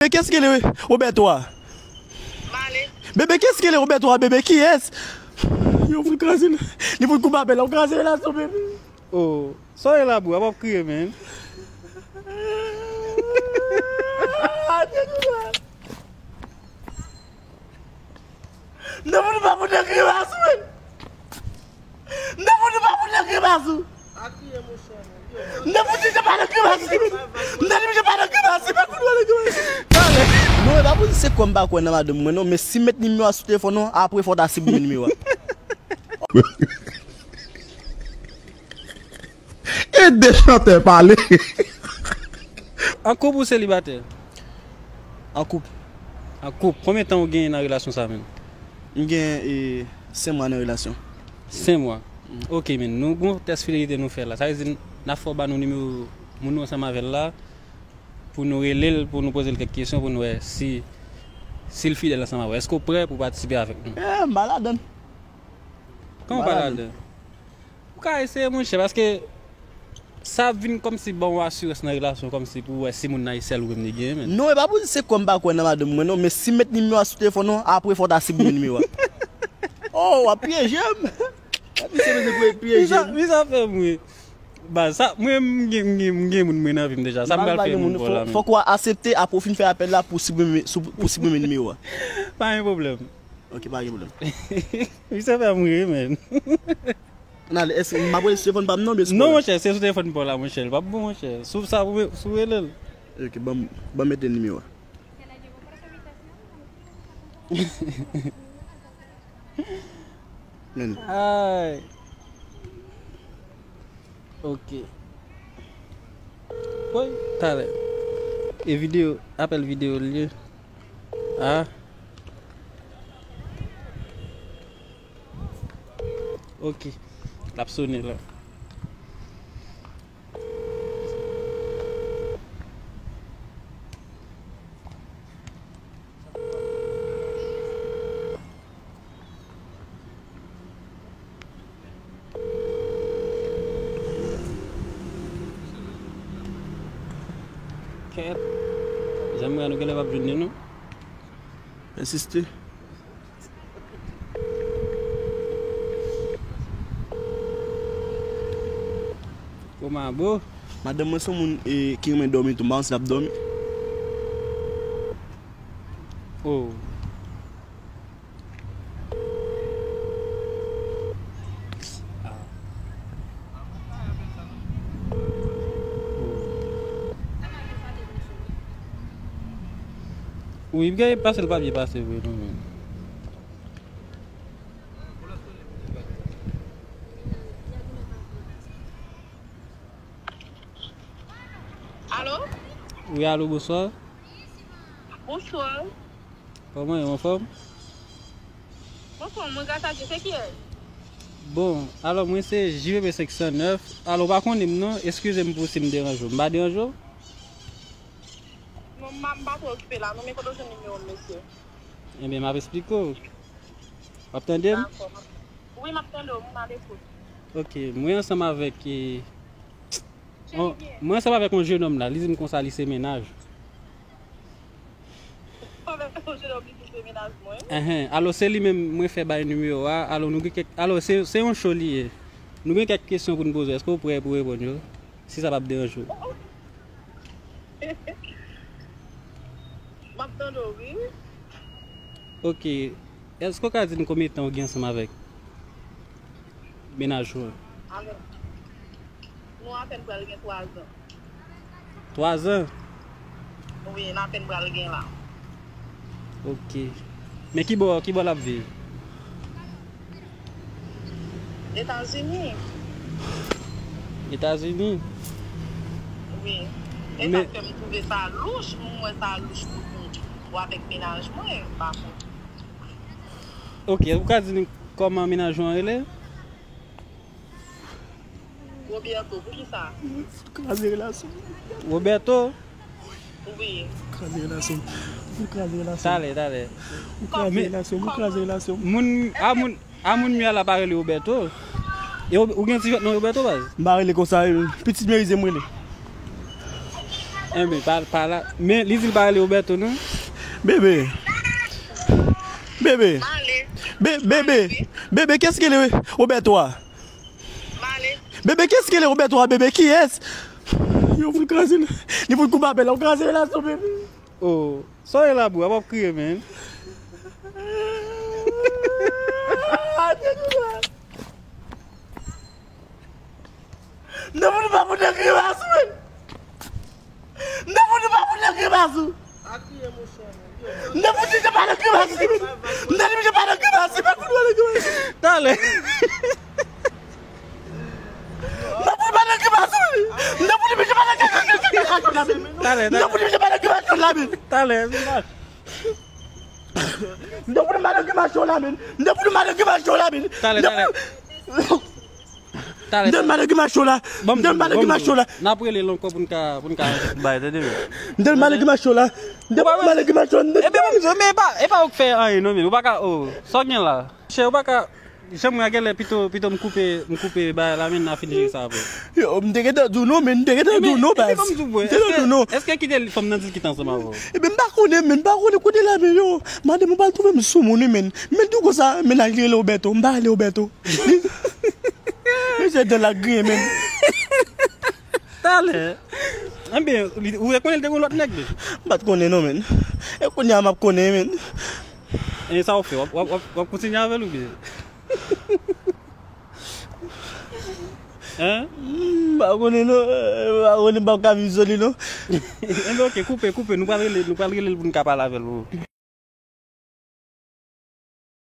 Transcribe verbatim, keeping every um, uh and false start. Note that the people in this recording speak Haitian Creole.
Kiyès ki rele Roberto a? Bebe, kiyès ki rele Roberto a, bebe? Kiyès? Yo fout kraze l. Li fout koupe apèl la, ou kraze relasyon, bebe. Oh, sa w ye la, bro? W ap kriye, man. M te fout pa fout nan grimas ou, men. M te fout pa fout nan grimas ou. M te fout pa nan grimas ou, men. M te fout pa nan grimas ou, men. Talè. Non, e pa pou di se kwè m pa kwè nan madanm mwen, non, men si m met nimewo a sou telefòn ou, apre fò w ta siprime nimewo a. Ede chantè pale. An koup ou selibatè? An koup. An koup. Konbyen tan ou genyen nan relasyon sa, menm? M gen, e, senk mwa nan relasyon. Senk mwa. Ok, men nou gon tès fidelite nou fè la. Sa vle di, n ap fè w ba nou nimewo moun ou ansanm avè l la, pou nou rele l, pou nou poze l kèk kesyon, pou nou wè si, si l fidèl ansanm avè w. Èske w prè pou patisipe avèk nou? Eh, m pa ladann. Kòman w pa ladann? Ou ka eseye, monchè, paske sa ap vin kòmsi ba w asirans nan relasyon, kòmsi pou w wè si moun nan e sèl ou menm li genyen, menm. Non, e pa pou di se kwè m pa kwè nan madanm mwen, non, men si m met nimewo a sou telefòn ou, apre fò w ta siprime nimewo a. Oh, w ap pyeje m. Epi se menm pou pyeje m. Sa, sa fè m ri. Baz, sa, mwen, m gen, m gen, m gen moun mwen nan vi m deja. Sa m pral fè moun pou w la, menm. Fòk w aksepte, apre w fin fè apèl la pou siprime, sou, pou siprime nimewo a. Pa gen pwoblèm. Ok, pa gen pwoblèm. Misye fè m ri, menm. N ale, èske m ap rele sou telefòn pa m non, oubyen sou... Non, monchè, se sou telefòn pa w la, monchè. L p ap bon, monchè. Sou sa, sou rele l. Ok, ban m, ban m mete nimewo a. Men. Ay. Ok. Woy, talè. E videyo, apèl videyo l ye. Ah. Ok. L ap sone la. Kèt. Jan m wè nou genlè p ap jwenn li, non. Pèsiste. Kòman, bro? Madanm mwen se yon moun, e, ki renmen dòmi tou. M pa konn si l ap dòmi. Oh. Wi, m genyen pase l pa byen pase vre, non, men. Alo? Wi, alo, bonswa. Bonswa. Kòman ye, w anfòm? Anfòm, mwen, gras a Dye, se kiyès? Bon, alò, mwen se J V P senk san nèf. Alò, w pa konnen m non, eskize m pou si m deranje w. M pa deranje w? Non, m pa, m pa twò okipe la, non, men kote w jwenn nimewo m, mesye? Ebyen, m ap esplike w. W ap tande m? Dakò, m ap, wi, m ap tande w, m alekout. Ok, mwen ansanm avèk, e, on, mwen ansanm avèk yon jenòm la, li di m konsa li se mennaj. Avèk yon jenòm li di se mennaj mwen? Enhen, alò se li menm mwen fè bay nimewo a, alò nou gen kèk, alò se, se yon show li ye. Nou gen kèk kesyon pou n poze w, èske w prè pou reponn yo? Si sa p ap deranje w. M ap tande w, wi. Ok. Èske w ka di n konbyen tan w gen ansanm avèk mennaj ou an? Alò, nou apèn pral gen twa zan. Twa zan? Wi, n apèn pral gen la. Ok. Men ki bò, ki bò l ap viv? Etazini. Etazini? Wi. E sa fè m twouve sa louch, m wè sa louch pou, pou avèk mennaj mwen, m pa konn. Ok, ou ka di n kòman mennaj ou an rele? Roberto, poukisa? Kraze relasyon. Roberto? Wi. Kraze relasyon. Ou kraze relasyon. Talè, talè. Ou kraze relasyon, ou kraze relasyon. Moun, a moun, a moun m ye a la pa rele Roberto. E ou, ou gen ti jwèt non Roberto, baz? M pa rele konsa, e, pitit Merize m rele. Enben, pa, pa la. Men, li di l pa rele Roberto, non? Bebe. Bebe. Be, bebe. Bebe, kiyès ki rele Roberto a? Bebe, kiyès ki rele Roberto a, bebe? Kiyès? Yo fout kraze l. Li fout koupe apèl la. Ou kraze relasyon, bebe. Oh, sorry la, bro. W ap kriye, man. Nan fout pa fout nan grimas, men. Nan fout pa fout nan grimas. Nan fout pa nan grimas. Nan fout pa nan grimas. Nan fout pa nan grimas. Talè. Nan fout pa nan grimas. Nan fout pa nan grimas. Talè, talè. Nan fout pa nan grimas. Talè. Depi nou madan ki mache la, men. Depi nou madan ki mache la, men. Talè, talè. Talè, depi talè. Madan ki mache la. Depi madan ki mache la. N ap rele l ankò pou n ka, pou n ka bay, tande, men. Depi madan ki mache la. Depi madan ki mache la. Ebyen, ban m di w, men e pa, e pa ou k fè anyen, non, men. Ou pa ka, oh, sa w gen la. Chè, ou pa ka, jan mwen a genlè, pito, pito m koupe, m koupe bagay la, men n a fini jere sa apre. Yo, m te gentan di w non, men m te gentan di w non, baz. Ebyen, ban m di w, bro, m te gentan di w non. Èske kite fanm nan di l kite ansanm avè w? Ebyen, m pa konnen, men m pa konnen kote l a, men yo. Madanm ou pral twouve m sou moun, wi, men. Men tou konsa, mennaj li rele Roberto, m pa rele Roberto. Li, li se dan l ap griyen, men. Talè. Enben, li, ou te konnen l te gen lòt nèg, men? M pa t konnen non, men. E kounye a m ap konnen, men. E sa w fè? W ap, w ap, w ap, w ap kontinye avè l oubyen? Hein? M pa konnen non, m pa konnen, m pa ka viv sou li non. Enben, oke, koupe, koupe. Nou pral rele, nou pral rele l pou n ka pale avè l, bro.